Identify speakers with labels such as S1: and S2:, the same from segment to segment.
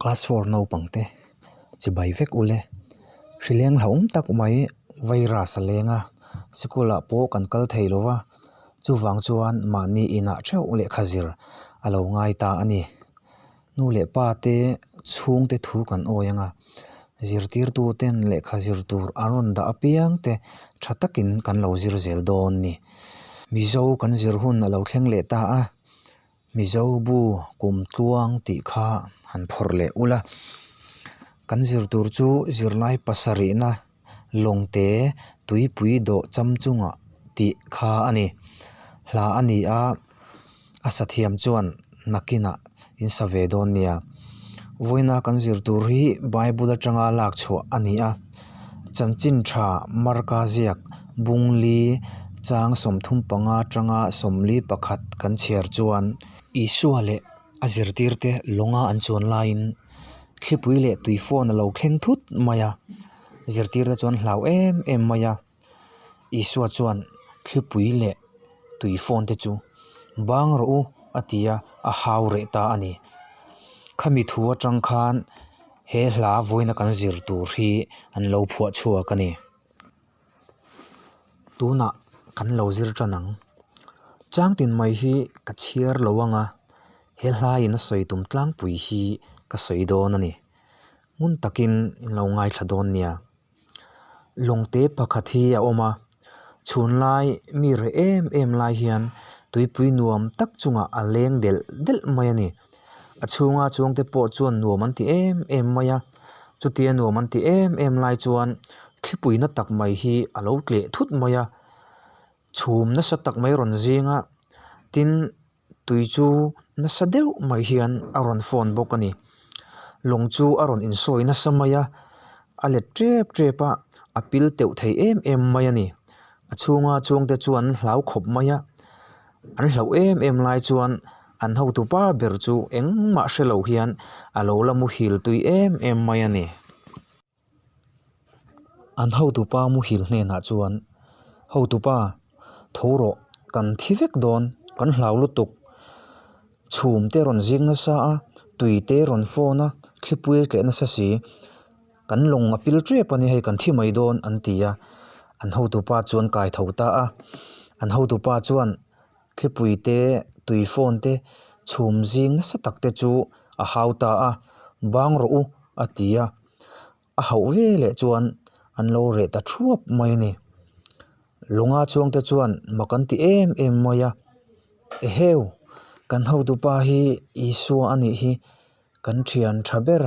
S1: Class four naupangte chibai vek ule. Hrileng hlauhawm tak mai virus a leng a, sikul ah pawh kan kal thei lo va, chuvang chuan mahni inah theuh lehkha zir a lo ngai ta a ni. Nu leh pa te chhungte thu kan awi ang a, zirtirtu ten lehkha zir tur an rawn dah apiang te tha takin kan lo zir zel dawn ni. Mizo kan zir hun a lo thleng leh ta a, Mizo bu kum tluang tih kha han phawrh leh ula, kan zir tur chu zirlai pasarihna lawngte tuipui dawh cham chungah tih kha a ni. Hla a ni a, a sathiam chuan nakinah in sa ve dawn nia. Vawiina kan zir tur hi Bible atanga lak chhuah a ni a, chanchin tha Marka ziak Bungli chang 35 atanga 41 kan chhiar chuan, Isua leh a zirtirte lawnga an chuan laiin thlipui leh tui phone a lo thleng thut mai a, zirtirte chuan hlau em em mai a, Isua chuan thlipui leh tui phone te chu bang rawh u a ti a, a hau reh ta a ni. Khami thu atang khan he hla vawiina kan zir tur hi an lo phuah chhuak a ni. Tunah kan lo zir tan ang. Changtin mai hi ka chhiar lo ang a, he hlaiin a sawi tum tlangpui hi ka sawi dawn a ni. Ngun takin in lo ngaithla dawn nia. Lawngte pakhat hi a awm a, chhunlai mi reh em em lai hian tuipui nuam tak chungah a leng delh delh mai a ni. A chhunga chuangte pawh chuan nuam an ti em em mai a, chutia nuam an ti em em lai chuan thlipui na tak mai hi a lo tleh thut mai a, chhum nasa tak mai rawn zing a, tin tui chu nasa deuh mai hian a rawn fawn bawk a ni. Lawng chu a rawn insawi nasa mai a, a let tep tep a, a pil teuh thei em em mai a ni. A chhunga chuangte chuan an hlau khawp mai a. An hlauh em em lai chuan an hotu pa ber chu engmah hre lo hian a lo la muhil tui em em mai a ni. An hotu pa muhil hnenah chuan, Hotu pa, tho rawh, kan thi vek dawn, kan hlau lutuk. Chhum te rawn zing nasa a, tui te rawn fawn a, thlipui a tleh nasa si. Kan lawng a pil tep a ni hei kan thi mai dawn an ti a, an hotupa chuan kai tho ta a, an hotupa chuan thlipui te tui phone te chhum zing nasa tak te chu a hau ta a, bang rawh u a ti a, a hauh ve leh chuan an lo reh ta thuap mai a ni. Lawnga chuangte chuan mak an ti em em mai a, Eheu kan hotupa hi Isua a nih hi. Kan thian tha ber,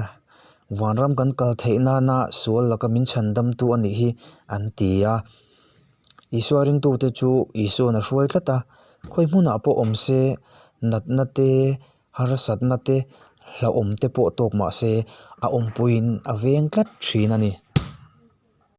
S1: vanram kan kal theih nana sual laka min chhan damtu a nih hi an ti a. Isua ringtute chu Isua'n a hruai tlat a, khawi hmunah pawh awm se, natna te, harsatna te, hlauhawm te pawh tawk mah se a awmpuiin a veng tlat thin a ni.